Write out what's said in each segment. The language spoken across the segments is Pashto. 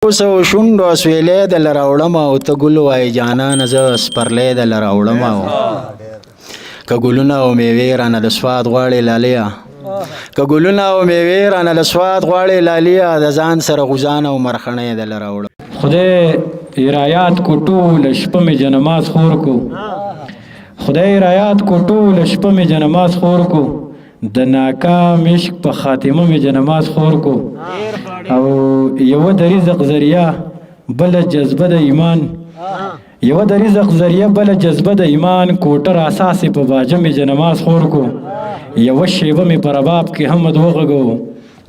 اوس او شونډو اسویلې د لراوړم او ته ګل وای جانان، زه سپرلې د لراوړم. او که ګلونه او میوې رانه د سواد غواړې لالیا، که ګلونه او میوې رانه د سواد غواړې لالیا، د ځان سره غوزان او مرخڼې د لراوړم. خدای رایات کو، ټول شپه مې جنماز خور کو. خدای رایات کو، ټول شپه مې جنماز خور کو، د ناکام عشق په خاتمه مې جنماز خور کو. او یو د رزق ذریعہ بل جذبه د ایمان، یو د رزق ذریعہ بل جذبه د ایمان، کوټر اساس په باجه مې جنماز خور کو. یو شیبه مې پر باب کې هم وغږو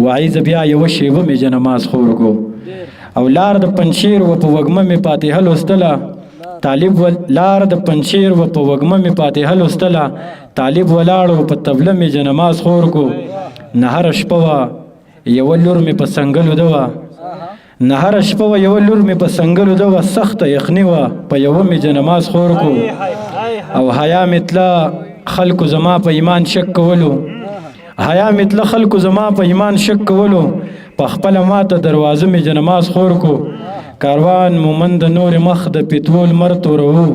وعیز، بیا یو شیبه مې جنماز خور کو. او لار د پنځشیر و په وګمه مې فاتحه لوستله طالب ول، لار د پنځشیر و په وګمه مې فاتحه لوستله طالب ولاړو په تبله مې جنماز خور کو. نهر شپه وه یو لور مې په سنګلو دوه، نهر شپه وه یو لور مې په سنګلو دوه، سخته یخني وه په یو مې جنماز خور کو. او حیا مې تله خلکو زما په ایمان شک کولو، حیا مې تله خلکو زما په ایمان شک کولو، په خپل ماته دروازه مې جنماز خور کو. کاروان مومند نور مخ د پتول مر تورو،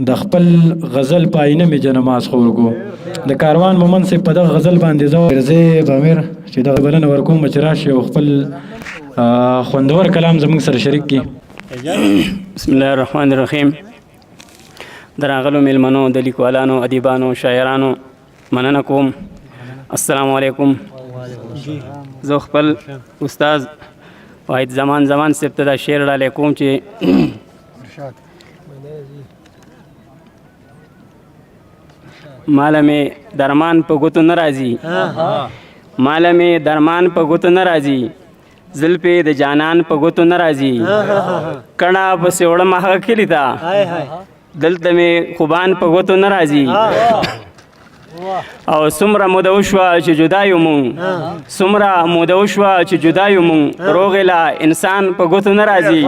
د خپل غزل پاینه مې جنماز خور کو. د کاروان مومند سي په دغه غزل باندې زه زه امیر چې دغه بلنه ورکوم چې راشي او خپل خوندور کلام زموږ سره شریک کړي. بسم الله الرحمن الرحیم. دراغلو میلمنو، د لیکوالانو، ادیبانو، شاعرانو مننه کوم. السلام علیکم. زه خپل استاد واحد زمان زمان صاحب ته دا شعر ډالۍ کوم چې ماله مې درمان په ګوتو نه راځي، ماله مې درمان په ګوتو نه راځي، زلفې د جانان په ګوتو نه راځي، کڼه پسې وړم هغه کلي ته، دلته مې خوبان په ګوتو نه راځي. او څومره موده وشوه چې جدا یو مونږ، څومره موده وشوه چې جدا یو مونږ، روغې لا انسان په ګوتو نه راځي.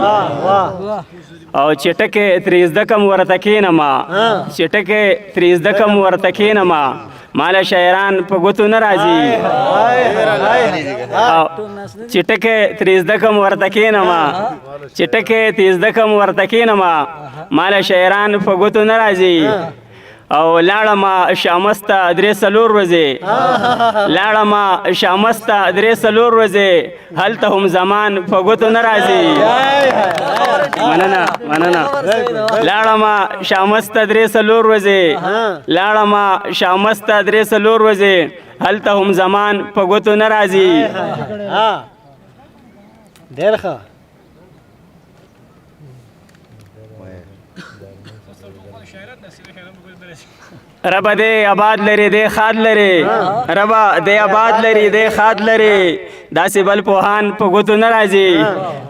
او چې ټکی ترې زده کم ورته کښېنمه، چې ټکی ترې زده کم ورته کښېنمه، ماله شاعران په ګوتو نه راځي. او چې ټکی ترې زده کم ورته کښېنمه، چې ټکی ترې زده کم ورته کښېنمه، ماله شاعران په ګوتو نه راځي. او لاړم شامس ته 3-4 ورځې، لاړم شامس ته 3-4 ورځې، هلته هم زمان په ګوتو نه راځي. مننه، مننه. لاړم شامس ته 3-4 ورځې، لاړم شامس ته 3-4 ورځې، هلته هم زمان په ګوتو نه راځي. ډېر ښه. رب دې آباد لري دې خاد لري، رب دې آباد لري دې خاد لري، داسې بل پوهان په ګوتو نه راځي.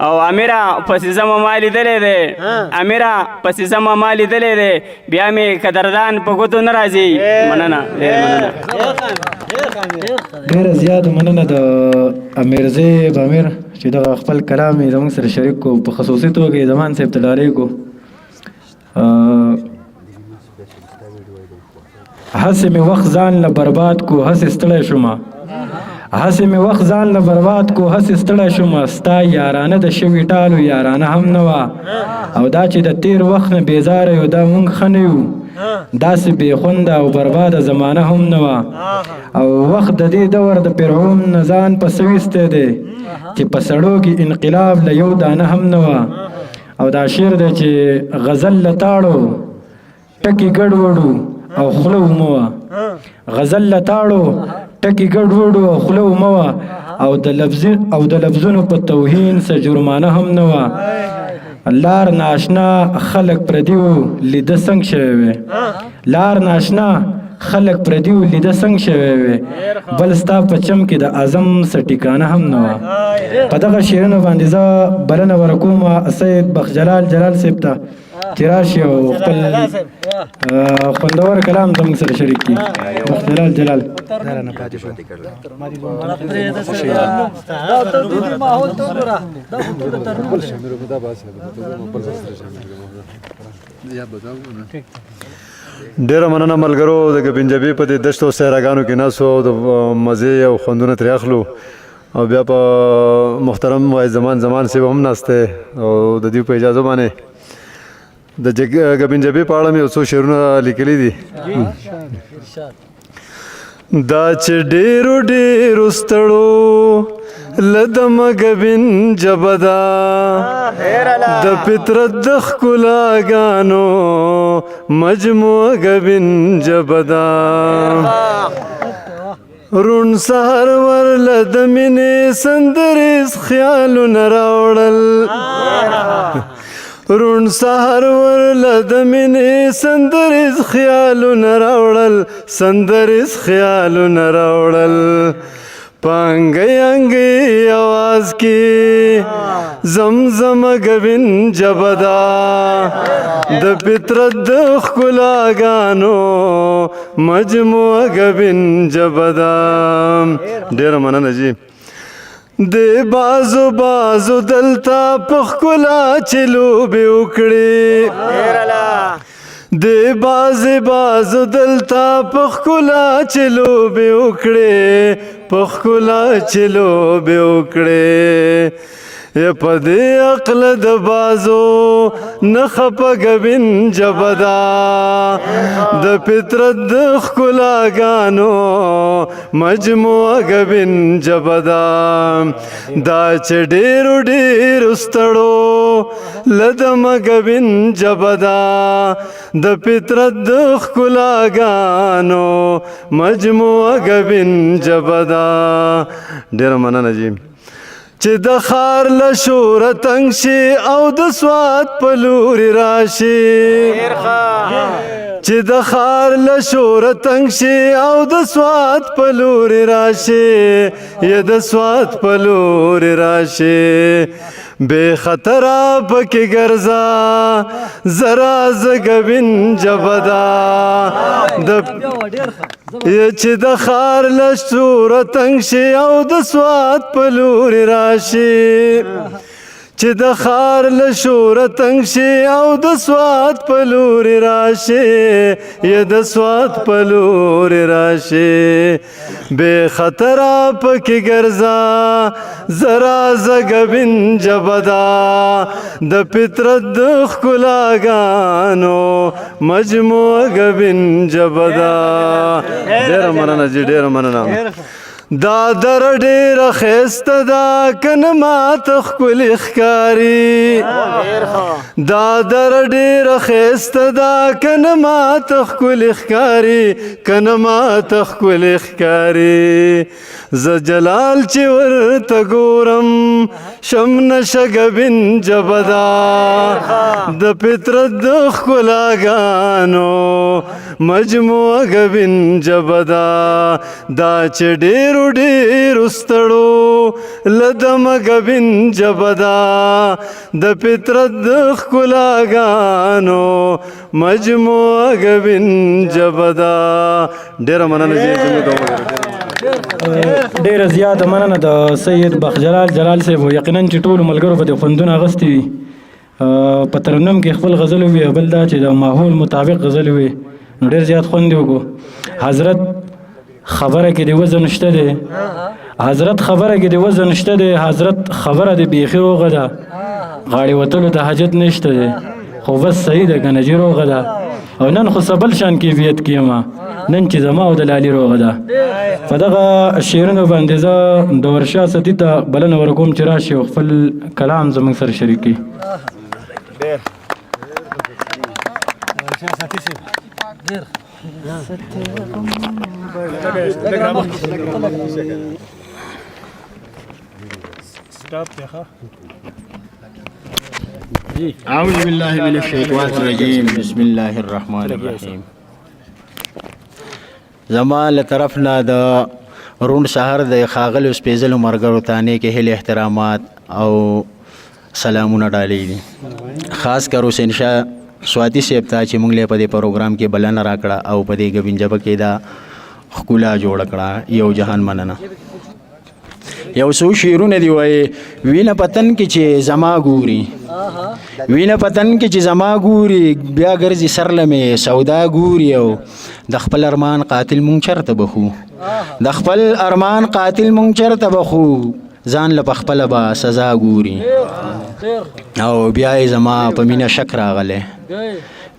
او امیره پسې زما ما لیدلی دی، امیره پسې زما ما لیدلی دی، بیا مې قدردان په ګوتو نه راځي. مننه، ډېره مننه. ډېره زیاته مننه د امیر زیب امیر چې دغه خپل کلام یې زموږ سره شریک کو، په خصوصي توګه یې زمان صاحب ته ډالۍ کو. هسې مې وخت ځان له برباد کو، هسې ستړی شومه، هسې مې وخت ځان له برباد کو، هسې ستړی شومه، ستا یارانه د شوي ټالو یارانه هم نه وه. او دا چې د تیر وخت نه بېزاره یو، دا مونږ ښه نه یو، داسې بې خونده او برباده زمانه هم نه وه. او وخت د دې دور د فرعون نه ځان په څه ویستی دی چې په سړو کې انقلاب له یو دانه هم نه وه. او دا شعر دی چې غزل لتاړو ټکي ګډوډو او خوله وموه، غزل لتاړو ټکي ګډوډو او خوله وموه، او د لفظ او د لفظونو په توهین څه جرمانه هم نه وه. لار ناشنا خلک پردیو لیده څنګه شوی وي، لار ناشنا خلک پردیو لیده څنګه شوی وي، بل ستا په چم کې د اعظم څه ټکانه هم نه وه. په دغه شعرونو باندې زه بلنه ورکوم سید بخجلال جلال صاحب ته چې راشي او خپل خوندور کلام زموږ سره شریک کړي. بخجلال جلال. ډیره مننه ملګرو. د پنجابي په دې دشتو صحراګانو کې ناسو او د مزې او خوندونه ترې اخلو. او بیا په محترم وای زمان زمان صاحب هم ناست دی او د دوی په اجازه باندې د ګبین جبې په اړه مې یو څو شعرونه لیکلي دي. دا چې ډېرو ډېرو ستړو له دمه ګبین جبه ده، د فطرت د ښکلاګانو مجموعه ګبین جبه ده. روڼ سهار ورله د مینې سندریز خیالونه راوړل، روڼ سهار ورله د مینې سندریز خیالونه راوړل، سندریز خیالونه راوړل. په انګۍ انګۍ اواز کې زمزمه ګبین جبه ده، د فطرت د ښکلاګانو مجموعه ګبین جبه ده. ډېره مننه جی. د بازو بازو دلته په ښکلا چې لوبې وکړې، د بازې بازو دلته په ښکلا چې لوبې وکړې، په ښکلا چې لوبې وکړې. په دې عقل د بازو نه خپه ګبین جبه ده، د فطرت د ښکلاګانو مجموعه ګبین جبه ده. دا چې ډېرو ډېرو ستړو له دمه ګبین جبه ده، د فطرت د ښکلاګانو مجموعه ګبین جبه ده. ډېره مننه جی. چې د ښار له شوره تنګ شي او د سوات په لوري راشي، چې د ښار له شوره تنګ شي او د سوات په لوري راشي، یا د سوات په لوري راشي. بې خطره پکې ګرځه زرا زه ګبین جبه ده، چې د ښار له شوره تنګ شي او د سوات په لوري راشي، چې د ښار له شوره تنګ شي او د سوات په لوري راشي، یا د سوات په لوري راشي. بې خطره پکې ګرځه زرا زه ګبین جبه ده، د فطرت د ښکلاګانو مجموعه ګبین جبه ده. ډېره مننه جی، ډېره مننه. دا در ډېره ښایسته ده که نه ماته ښکلې ښکاري، دا در ډېره ښایسته ده که نه ماته ښکلې ښکاري، که نه ماته ښکلې ښکاري. زه جلال چې ورته ګورم شم نشه ګبین جبه ده، د فطرت د ښکلاګانو مجموعه ګبین جبه ده. دا چې ډېرو ډېرو ستړو له دمه ګبین جبه ده، د فطرت د ښکلاګانو مجموعه ګبین جبه ده. ډېره مننه جی. ډېره زیاته مننه د سید بخجلال جلال صاحب. یقینا چې ټولو ملګرو به د خوندونه اخیستي وي، په ترنم کې خپل غزل وي، بل دا چې د ماحول مطابق غزل وي، نو ډېر زیات خوند یې وکړو. حضرت خبره کې د وزن شته دی، حضرت خبره کې د وزن شته دی، حضرت خبره د بیخي روغه ده، غاړې وتلو ته حاجت نشته دی، خو بس صحیح ده که نه جي روغه ده. او نن خو څه بل شان کیفیت کې یم، نن چې زما او د لالي روغه ده. په دغه شعرونو باندې زه د ورشا ستي ته بلنه ورکوم چې راشي او خپل کلام زموږ سره شریک کړي. اعوذ بالله من الشیطان الرجیم، بسم الله الرحمن الرحیم. زما له طرف نه د روڼ سهار د ښاغلیو سپېڅلو ملګرو ته نیکې هیلې، احترامات او سلامونه ډالۍ دي. خاص کر حسین شاه سواتي صاحب ته چې موږ له په دې پروګرام کې بلنه راکړه او په دې ګبین جبه کې دا ښکلا جوړه کړه، یو جهان مننه. یو څو شعرونه دی وایي، وینه په تن کې چې زما ګوري، وینه په تن کې چې زما ګوري، بیا ګرځي سر له مې سودا ګوري. او د خپل ارمان قاتل مونږ چرته بخو، د خپل ارمان قاتل مونږ چرته بخو، ځان له پخپله به سزا ګوري. او بیا یې زما په مینه شک راغلی،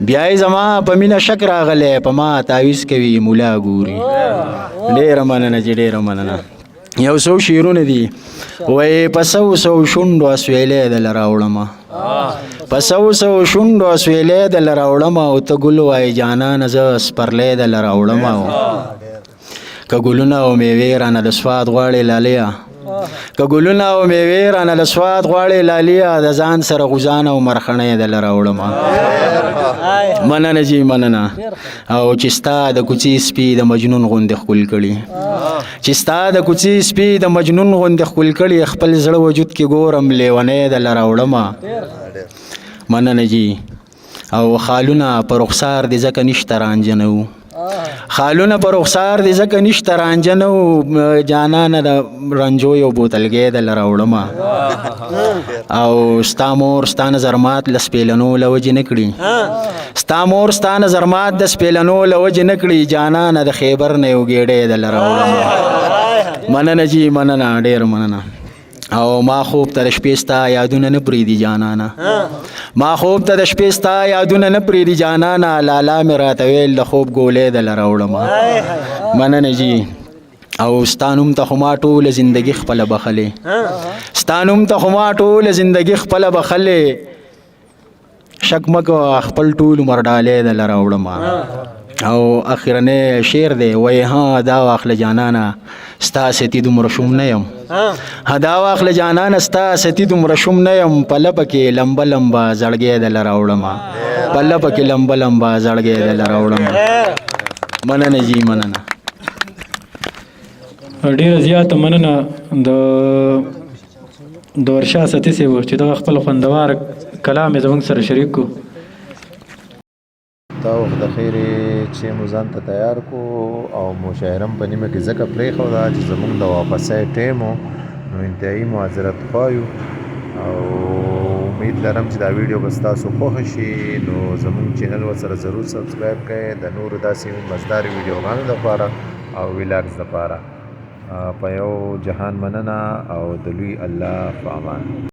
بیا یې زما په مینه شک راغلی، په ما تعویذ کوي مولا ګوري. ډېره مننه چې ډېره مننه. یو څو شعرونه دي. وای په سو سو شونډو اسویلې د لراوړمه، په سو سو شونډو اسویلې د لراوړمه، او ته ګل وای جانانه زه سپرلې د لراوړمه. که ګلونه او میوې رانه د سواد غواړې لالیه، که ګلونه او میوې رانه د سواد غواړې لالیه، د ځان سره غوزان او مرخڼې د لراوړمه. مننه جی مننه. او چې ستا د کوڅې سپي د مجنون غوندې ښکل کړي، چې ستا د کوڅې سپي د مجنون غوندې ښکل کړي، خپل زړه وجود کې ګورم لیونی د لراوړمه. مننه جی. او خالونه پر رخسار دې ځکه نشته رانجنه وو، خالونه پر رخسار دې ځکه نشته رانجنه وو، جانانه د رنجو یو بوتلګی د لراوړمه. او ستا مور ستا نظر مات له سپېلنو له وجې نه کړي، ستا مور ستا نظر مات د سپېلنو له وجې نه کړي، جانانه د خیبر نه یو ګېډۍ د لراوړمه. مننه جی مننه، ډېر مننه. او ما خوب ته د شپې ستا یادونه نه پرېږدي جانانه، ما خوب ته د شپې ستا یادونه نه پرېږدي جانانه، لالا مې راته ویل د خوب ګولۍ د لراوړمه. مننه جی. او ستا نوم ته خو ما ټوله زندګي خپله بخښلې، ستا نوم ته خو ما ټوله زندګي خپله بخښلې، شک مه کوه خپل ټول عمر ډالۍ د لراوړمه. او اخرنی شعر دی. وای ها دا واخله جانانه ستا ستي دومره شوم نه یم، ها دا واخله جانانه ستا ستي دومره شوم نه یم، په لپه کې لمبه لمبه زړګی د لراوړمه، په لپه کې لمبه لمبه زړګی د لراوړمه. مننه جی مننه. ډیره زیاته مننه د دورشاه ستي صاحب چې دغه خپل خوندوار کلام یې زموږ سره شریک کو. تا وخت د خیرې چې مو ځان ته تیار کو او مشاعره په نیمه کې ځکه پرېښوده چې زمونږ د واپسۍ ټایم و، نو انتهایي معذرت خواه یو او امید لرم چې دا ویډیو به ستاسو خوښه شي. نو زمونږ چینل ورسره ضرور subscribe کړئ د نورو داسې مزدارې ویډیوګانو دپاره او vlogs دپاره. په یو جهان مننه او د لوی الله په امان.